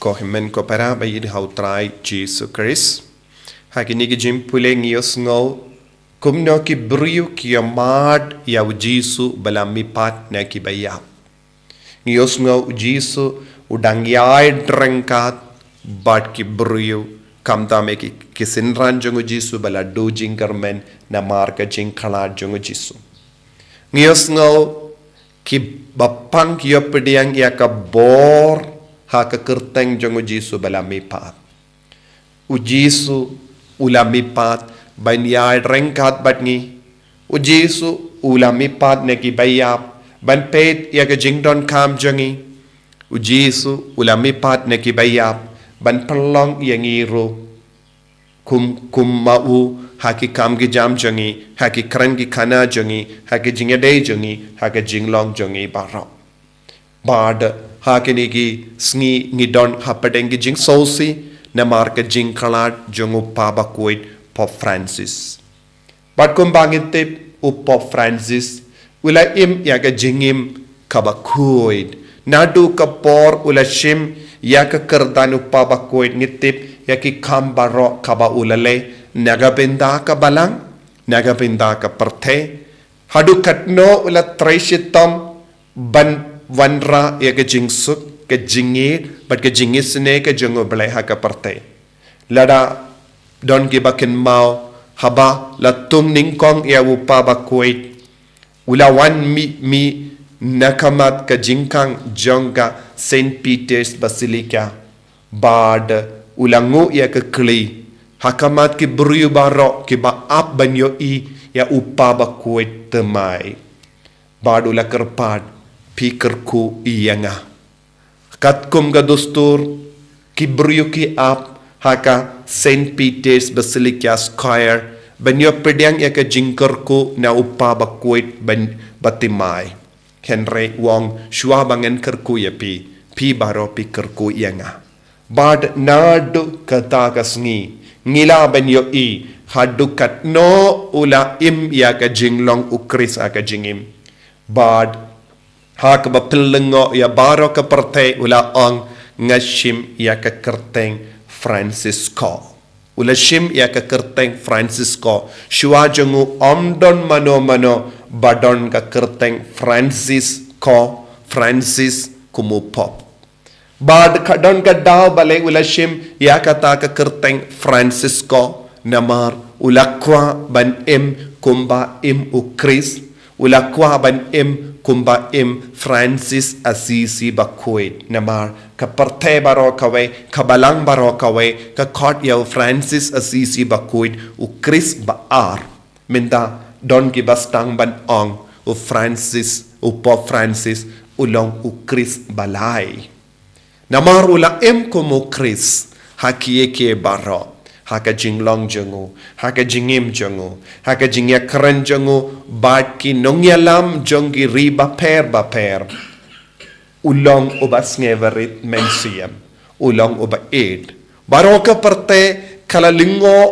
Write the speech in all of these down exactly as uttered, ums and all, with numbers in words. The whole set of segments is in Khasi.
Ko hynmen ko para ba ïeit ha u Trai Jisu Khrist, ha kine ki jingpule ngi ïohsngew kumno ki briew ki ïamad ïa u Jisu ba la mihpat na ki ba ïap. Ngi ïohsngew u Jisu u dang ïaid ryngkat bad ki briew, khamtam ïa ki, ki synran jong u Jisu ba la duh jingkyrmen namar ka jingkhlad jong u Jisu. Ngi ïohsngew ki ba pang ki ïapdiang ïa ka bor ha ka kyrteng jong u Jisu ba la mihpat. U Jisu u la mihpat ban ïaid ryngkat bad ngi. U Jisu u la mihpat na ki ba ïap ban peit ïa ka jingdonkam jong ngi. U Jisu u la mihpat na ki ba ïap ban pynlong ïa ngi ruh kum, kum ma u, ha ki kam ki jam jong ngi, ha ki kren ki khana jong ngi, ha ki jingïadei jong ngi, ha ki jinglong jong ngi baroh. Bad ha kine ki sngi ngi don hapdeng ki jingsngewsih namar ka jingkhlad jong u Papa bakhuid Pope Francis. Bad kumba ngi tip, u Pope Francis u la im ïa ka jingim kaba khuid. Naduh ka por u la shim ïa ka kyrdan u Papa bakhuid ngi tip ïa ki kam baroh kaba u la leh, na ka bynta ka balang, na ka bynta ka pyrthei. Haduh katno u la trei shitom ban wanrah ïa ka jingsuk, ka jingïeit bad ka jingisynei ka jong u Blei ha ka pyrthei. Lada don ki ba kynmaw, haba la tung nyngkong ïa u Papa bakhuid, u la wan mih, mih na khmat ka jingkhang jong ka Saint Peter's Basilica. Bad u la nguh ïa ka kli ha khmat ki briew baroh ki ba ap ban ïohi ïa u Papa bakhuid thymmai. Bad u la kyrpad, phi kyrkhu ïa nga. Katkum ka dustur, ki briew ki ap ha ka Saint Peter's Basilica Square ban ïapdiang ïa ka jingkyrkhu na u Papa bakhuid ban, ba thymmai. Hynrei u ong, shuwa ba ngan kyrkhu ïa phi, phi baroh phi kyrkhu ïa nga. Bad naduh kata ka sngi ngi lah ban ïohi haduh katno u la im ïa ka jinglong u Khrist ha ka jingim. Bad ha kaba pynlyngngoh ïa baroh ka pyrthei u la ong, nga shim ïa ka kyrteng Francisco. U la shim ïa ka kyrteng Francisco. Shuwa jong u ym don mano mano ba don ka kyrteng Francisco, Francis kum u Pope. Bad ka don ka daw balei u la shim ïa kata ka kyrteng Francisco, namar u la kwah ban im kumba im u Khrist, u la kwah ban im kumba im Francis Assisi bakhuid. Namar ka pyrthei baroh kawei, ka balang baroh kawei, ka khot ïa u Francis Assisi bakhuid, u Khrist ba ar. Mynta don ki ba sdang ban ong, u Francis, u Pope Francis u long u Khrist ba lai. Namar u la im kum u Khrist ha kiei kiei baroh, ha ka jinglong jong u, ha ka jingim jong u, ha ka jingïakren jong u bad ki nongïalam jong ki ri bapher bapher. U long uba sngewrit mynsiem, u long uba ïeit. Baroh ka pyrthei ka la lyngngoh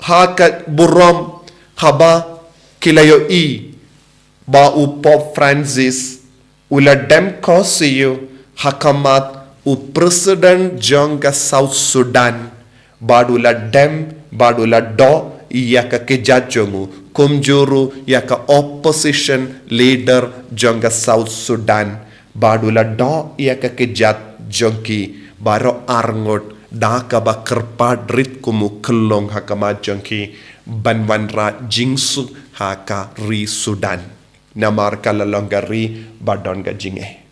ha ka burom haba ki la ïohi ba u Pope Francis u la dem khohsiew ha khmat u President jong ka South Sudan, bad u la dem, bad u la doh ïa ka kjat jong u, kumjuh ruh ïa ka opposition leader jong ka South Sudan, bad u la doh ïa ka kjat jong ki. Baroh arngut da kaba kyrpad rit kum u khyllung ha khmat jong ki ban wanrah jingsuk ha ka ri Sudan. Namar ka la long ka ri ba don ka jingeh.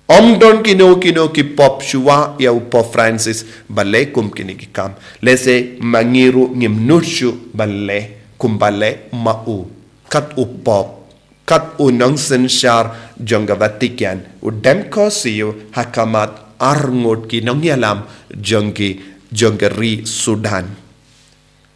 Ym don kino kino ki pope shuwa ïa u Pope Francis ba leh kum kine ki kam. Lehse ma ngi ruh ngim nud shuh ban leh kum ba leh ma u. Kat u pope, kat u nongsynshar jong ka Vatican, u dem khohsiew ha khmat arngut ki nongïalam jong ki, jong ka ri Sudan.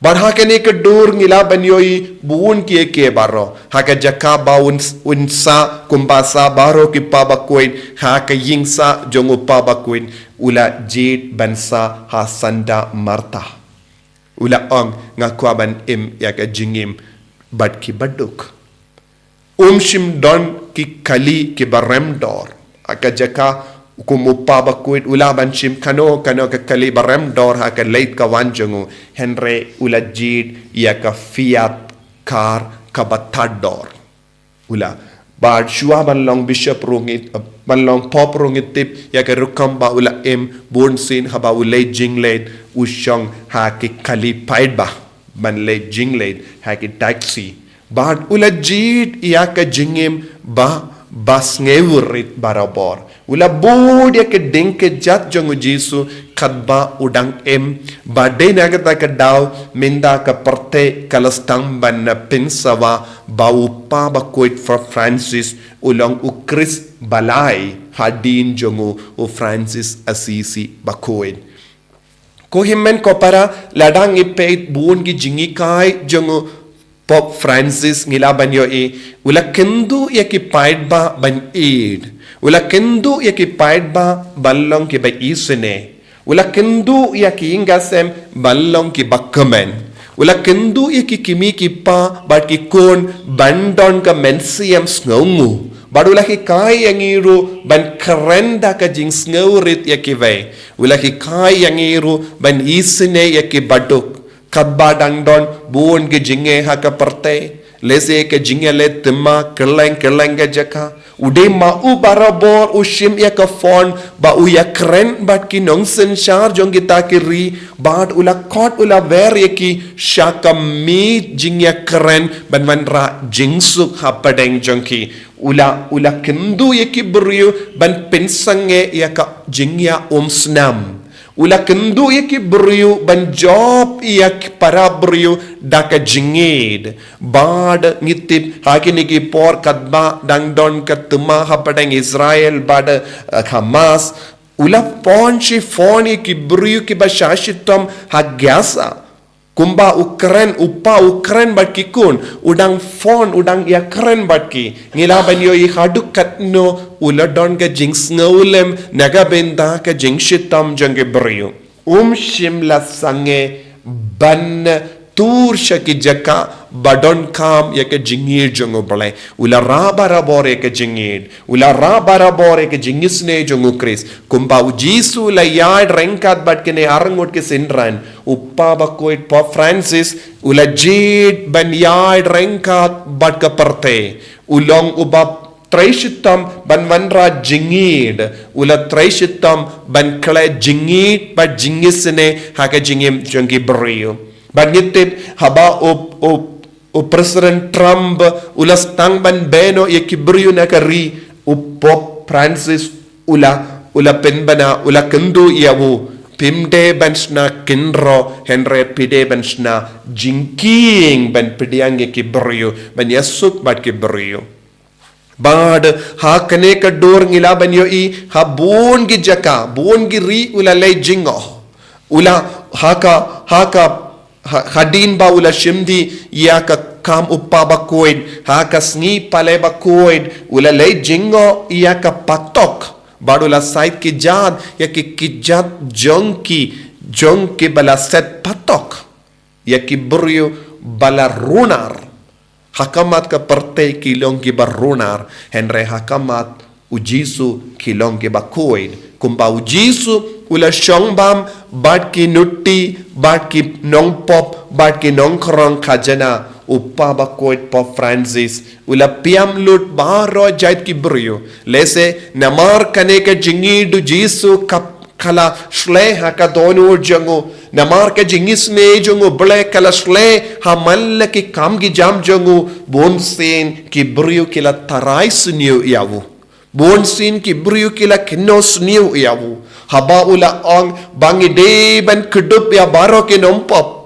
Bad ha kane ka dur ngi lah ban ïohi bun kiei kiei baroh. Ha ka jaka ba un, un sah kumba sah baroh ki Pope ba khuid, ha ka ïing sah jong u Pope ba khuid, u la jied ban sah ha Santa Marta. U la ong, nga kwah ban im ïa ka jingim bad ki baduk. Um shym don ki kali ki ba rem dor. Ha ka jaka Kum u Pa Bakhuid u lah ban shim kano kano ka kali ba rem dor ha ka leit ka wan jong u, hynrei u la jied ïa ka fiat kar kaba tad dor. U la, bad shuwa ban long bishop ruh ngi, ban long pope ruh ngi tip ïa ka rukom ba u la im. Bun sien haba u leit jingleit u shong ha ki kali paidbah ban leit jingleit, ha ki taxi. Bad u la jied ïa ka jingim ba, ba sngewrit barabor. U la bud ïa ka ding ka jat jong u Jisu katba u dang im. Bad dei na kata ka daw mynta ka pyrthei ka la sdang ban pynsawa ba u Pa Bakhuid Pope Francis u long u Khrist ba lai hadien jong u, u Francis Assisi Bakhuid. Ko hynmen ko para, lada ngi peit bun ki jinghikai jong u Pope Francis ngi lah ban ïohi, u la kynduh ïa ki paidbah ban ïeid. U la kynduh ïa ki paidbah ban long kiba isynei. U la kynduh ïa ki ïing ki sem ban long kiba kmen. U la kynduh ïa ki kmie ki kpa bad ki khun ban don ka mynsiem sngewnguh. Bad u la hikai ïa ngi ruh ban kren da ka jingsngewrit ïa kiwei. U la hikai ïa ngi ruh ban isynei ïa kiba duk. Katba dang don bun ki jingeh ha ka pyrthei, lehse ka jingïaleh thma kylleng kylleng ka jaka, u dei ma u barabor u shim ïa ka phone ba u ïakren bad ki nongsynshar jong kita ki ri, bad u la khot u la wer ïa ki sha ka miet jingïakren ban wanrah jingsuk hapdeng jong ki. U la, u la kynduh ïa ki briew ban pynsangeh ïa ka jingïaumsnam. U la kynduh ïa ki briew ban jop ïa ki para briew da ka jingïeid. Bad ngi tip ha kine ki por katba dang don ka thma hapdeng Israel bad, eh, Hamas, u la pynshai phone ïa ki briew kiba shah shitom ha Gaza. Kumba u kren, u pa u kren bad ki khun, u dang phone, u dang ïakren bad ki. Ngi lah ban ïohi haduh katno u la don ka jingsngewlem na ka bynta ka jingshitom jong ki briew. Um shym la sangeh ban tur sha ki jaka ba donkam ïa ka jingïeid jong U Blei. U la rah barabor ïa ka jingïeid. U la rah barabor ïa ka jingisynei jong U Khrist. Kumba U Jisu u la ïaid ryngkat bad kine arngut ki synran, U Pa Bakhuid Pope Francis u la jied ban ïaid ryngkat bad ka pyrthei. U long uba trei shitom ban wanrah jingïeid. U la trei shitom ban khleh jingïeid bad jingisynei ha ka jingim jong ki briew. Bad ngi tip haba u, u, u President Trump u la sdang ban beh noh ïa ki briew na ka ri, u Pope Francis u la, u la pynbna, u la kynduh ïa u, phim dei ban shna kynroh, hynrei phi dei ban shna jingkieng ban pdiang ïa ki briew, ban ïasuk bad ki briew. Bad ha kane ka dur ngi lah ban ïohi ha bun ki jaka, bun ki ri u la leit jngoh. U la ha ka, ha ka, ha, hadien ba u la shim dih ïa ka kam U Pa Bakhuid, ha ka sngi Palei Bakhuid, u la leit jngoh ïa ka patok. Bad u la said kjat ïa ki kjat jong ki, jong kiba la set patok. Ïa ki briew ba la runar. Ha khmat ka pyrthei ki long kiba runar, hynrei ha khmat U Jisu ki long kiba khuid. Kumba U Jisu u la shong bam bad ki nuti, bad ki nongpop, bad ki nongkhrong khajna, U Pa Bakhuid Pope Francis u la pynim lut baroh jait ki briew. Lehse namar kane ka jingïeid U Jisu ka ka la shlei ha ka dohnud jong u, namar ka jingisynei jong U Blei ka la shlei ha man la ki kam ki jam jong u, bunsien ki briew ki la tharai sniew ïa u. Bunsien ki briew ki la kynnoh sniew ïa u. Haba u la ong ba ngi dei ban kdup ïa baroh ki nongpop.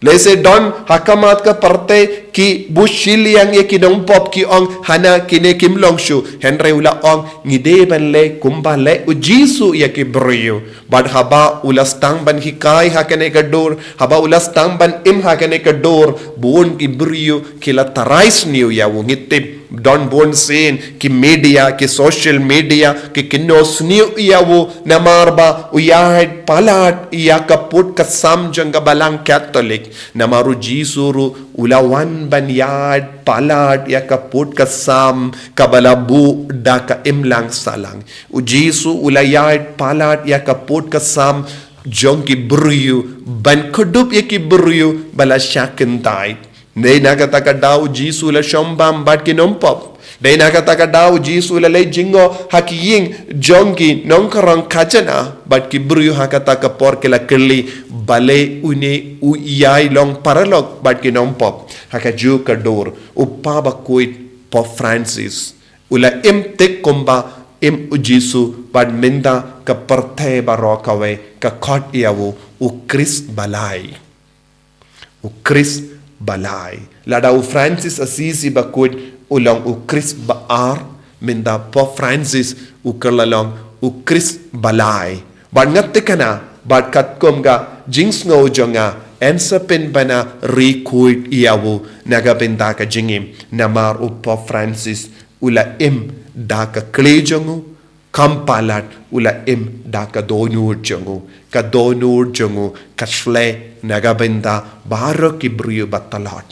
Lehse don ha khmat ka pyrthei kiba shiliang ïa ki nongpop, ki ong hana kine kim long shuh, hynrei u la ong ngi dei ban leh kumba leh U Jisu ïa ki briew. Bad haba u la sdang ban hikai ha kane ka dur, haba u la sdang ban im ha kane ka dur, bun ki briew ki la tharai sniew ïa u. Ngi tip don bunsien ki media, ki social media, ki kynnoh sniew ïa u namar ba u ïaid palat ïa ka pud ka sam jong ka Balang Katholik. Namar U Jisu ruh u la wan ban ïaid palat ïa ka pud ka sam kaba la buh da ka imlang sahlang. U Jisu u la ïaid palat ïa ka pud ka sam jong ki briew ban kdup ïa ki briew ba la shah kyntait. Dei na kata ka daw u Jisu u la shong bam bad ki nongpop. Dei na kata ka daw u Jisu u la leit jngoh ha ki ïing jong ki nongkhrong khajna bad ki briew ha kata ka por ki la kylli, balei une u ïai long paralok bad ki nongpop. Ha kajuh ka dur u Papa Bakhuid Pope Francis u la im thik kumba im u Jisu bad mynta ka pyrthei baroh kawei ka khot ïa u u Khrist ba lai. U Khrist ba lai. Lada u Francis Assisi Bakhuid u long u Khrist ba ar, mynta Pope Francis u kylla long u Khrist ba lai. Bad nga thikna bad katkum ka jingsngew jong nga, yn sa pynbna ri khuid ïa u na ka bynta ka jingim, namar u Pope Francis u la im da ka kli jong u, kam palat u la im da ka dohnud jong u. Ka dohnud jong u ka shlei na ka bynta baroh ki briew ba tlot.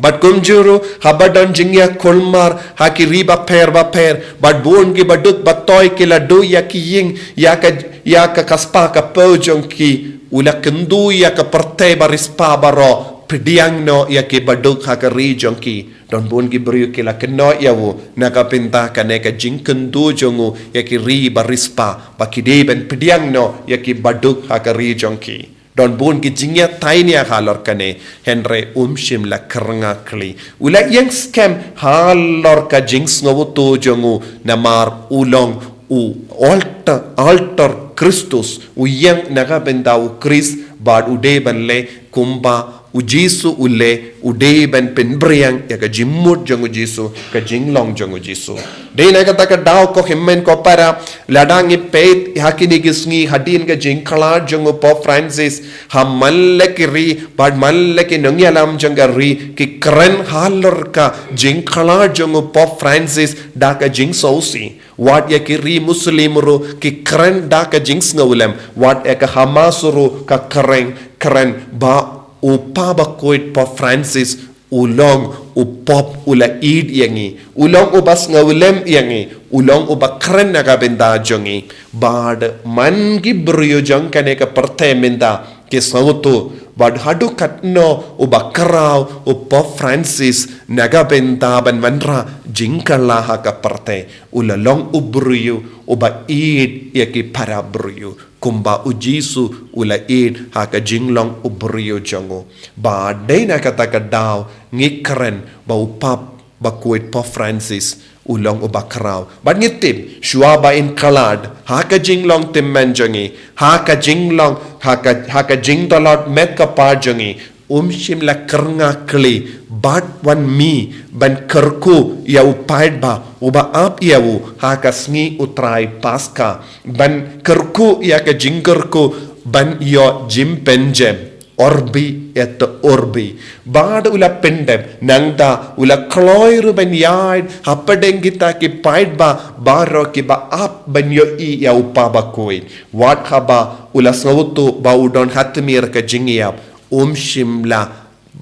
Bad kumjuh ruh haba don jingïakhun mar ha ki ri bapher bapher bad bun ki baduk batoi ki la duh ïa ki ïing, ïa ka, ïa ka, ka spah ka phew jong ki, u la kynduh ïa ka pyrthei ba riewspah baroh, pdiang noh ïa ki baduk ha ka ri jong ki. Don bun ki briew ki la kynnoh ïa u na ka bynta kane ka jingkynduh jong u ïa ki ri ba riewspah, ba ki dei ban pdiang noh ïa ki baduk ha ka ri jong ki. Don bun ki jingïatainia halor kane, hynrei um shym la kyrngakli. U la ïeng skhem halor ka jingsngewthuh jong u, namar u long u alter, alter Christus, u ïeng na ka bynta u Khrist bad u dei ban leh kumba u Jisu u leh, u dei ban pynphriang ïa ka jingmut jong u Jisu, ka jinglong jong u Jisu. Dei na kata ka daw ko hynmen ko para, lada ngi peit ha kine ki sngi hadien ka jingkhlad jong u Pope Francis, ha man la ki ri bad man la ki nongïalam jong ka ri ki kren halor ka jingkhlad jong u Pope Francis da ka jingsngewsih. Wat ïa ki ri Muslim ruh ki kren da ka jingsngewlem. Wat ïa ka Hamas ruh ka kren, kren ba u Papa Bakhuid Pope Francis u long u Pope u la ïeid ïa ngi, u long uba sngewlem ïa ngi, u long uba kren na ka bynta jong ngi. Bad man ki briew jong kane ka pyrthei mynta ki sngewthuh bad haduh katno uba khraw u Pope Francis na ka bynta ban wanrah jingkylla ha ka pyrthei. U la long u briew uba ïeid ïa ki para briew kumba u Jisu u la ïeid ha ka jinglong u briew jong u. Bad dei na kata ka daw ngi kren ba u Papa Bakhuid Pope Francis u long uba khraw. Bad ngi tip, shuwa ba yn khlad ha ka jinglong tymmen jong ngi, ha ka jinglong, ha ka, ha ka jingtlot met ka par jong ngi, um shym la kyrngakli bad wan mih ban kyrkhu ïa u paidbah uba ap ïa u ha ka sngi u Trai Paska, ban kyrkhu ïa ka jingkyrkhu ban ïoh jingpynjem. Urbi et orbi. Bad u la pyndep, nangta u la kloi ruh ban ïaid hapdeng kita ki paidbah baroh kiba ap ban ïohi ïa u Papa Bakhuid. Wat haba u la sngewthuh ba u don ha tmier ka jingïap, um shym la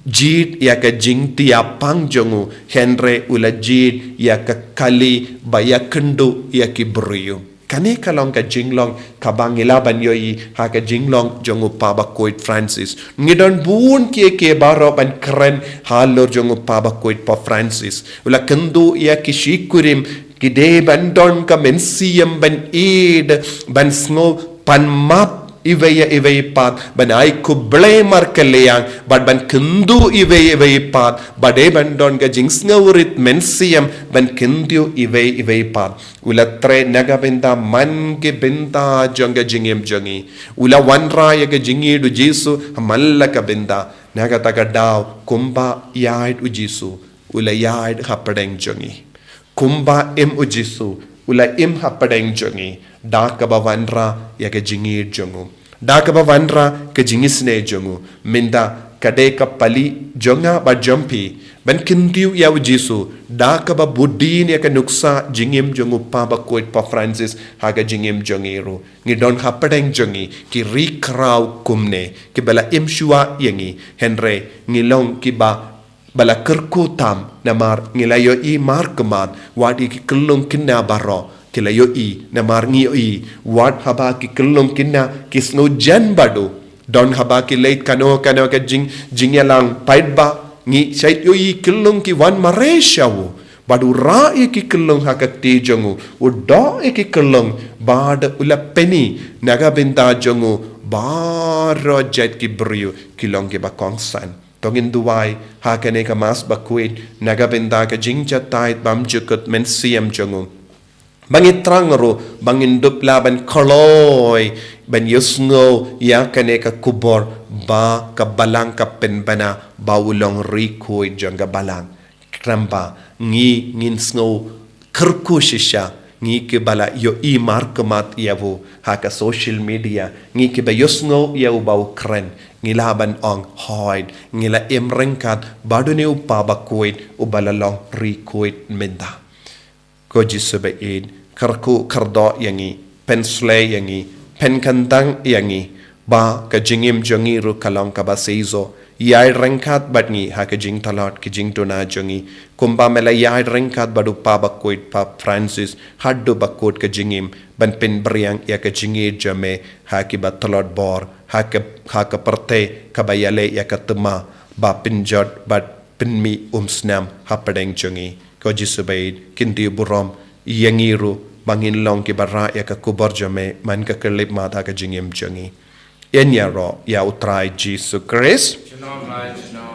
jied ïa ka jingthiah pang jong u, hynrei u la jied ïa ka kali ba ïakynduh ïa ki briew. Kane ka long ka jinglong kaba ngi lah ban ïohi ha ka jinglong jong u Papa Bakhuid Francis. Ngi don bun kiei kiei baroh ban kren halor jong u Papa Bakhuid Pope Francis. U la kynduh ïa ki shikurim, ki dei ban don ka mynsiem ban ïeid, ban sngew pan map iwei ïa iwei pat, ban ai khublei markylliang, bad ban kynduh iwei ïa iwei pat, ba dei ban don ka jingsngewrit mynsiem ban kynduh iwei ïa iwei pat. U la treh na ka bynta man ki bynta jong ka jingim jong ngi. U la wanrah ïa ka jingïeid u Jisu ha man la ka bynta. Na kata ka daw kumba ïaid u Jisu, u la ïaid hapdeng jong ngi. Kumba im u Jisu, u la im hapdeng jong ngi. Da kaba wanrah ïa ka jingïeid jong u. Da kaba wanrah ka jingisynei jong u. Mynta ka dei ka pali jong nga bad jong phi ban kyntiew ïa u Jisu da kaba bud dien ïa ka nuksa jingim jong u Papa Bakhuid Pope Francis ha ka jingim jong ngi ruh. Ngi don hapdeng jong ngi ki ri khraw kumne kiba la im shuwa ïa ngi, hynrei ngi long kiba ba la kyrkhu tam, namar ngi la ïohi markhmat, wat ïa ki kyllung kynna baroh ki la ïohi, namar ngi ïohi wat haba ki kyllung kynna ki sngew jan bad u, don haba ki leit kano kano ka jing, jingïalang, paidbah, ngi shait ïohi kyllung ki wan mareh sha u, bad u rah ïa ki kyllung ha ka kti jong u, u doh ïa ki kyllung, bad u la pyni na ka bynta jong u, baroh jait ki briew ki long kiba kongsan. To ngin duwai ha kane ka Mass bakhuid na ka bynta ka jingjatai bymjukut mynsiem jong u, ba ngi thrang ruh ba ngin dup lah ban kloi, ban ïohsngew ïa kane ka khubor ba ka Balang ka pynbna, ba u long ri khuid jong ka Balang. Khnang ba ngi ngin sngew kyrkhu shisha, ngi kiba la ïohi markhmat ïa u ha ka social media, ngi kiba ïohsngew ïa u ba u kren, ngi lah ban ong, hooid, ngi la im ryngkat bad une u Pa bakhuid uba la long ri khuid mynta. Ko Jisu baieit, kyrkhu kyrdoh ïa ngi, pynsleh ïa ngi, pynkyntang ïa ngi, ba ka jingim jong ngi ruh ka long kaba shisha. Ïaid ryngkat bad ngi ha ka jingtlot, ka jingduna jong ngi, kumba me la ïaid ryngkat bad u Pa bakhuid, Pope Francis, haduh ba kut ka jingim, ban pynbiang ïa ka jingïeit jong me ha kiba tlot bor, ha ka, ha ka pyrthei kaba ïaleh ïa ka thma, ba pynjot bad pynmih umsnam hapdeng jong ngi. Ko Jisu baieit, kyntiew burom ïa ngi ruh ba ngin long kiba rah ïa ka khubor jong me man ka khyllipmat ha ka jingim jong ngi. Ïaroh ïa u Trai Jisu Khrist. Junom bad junom.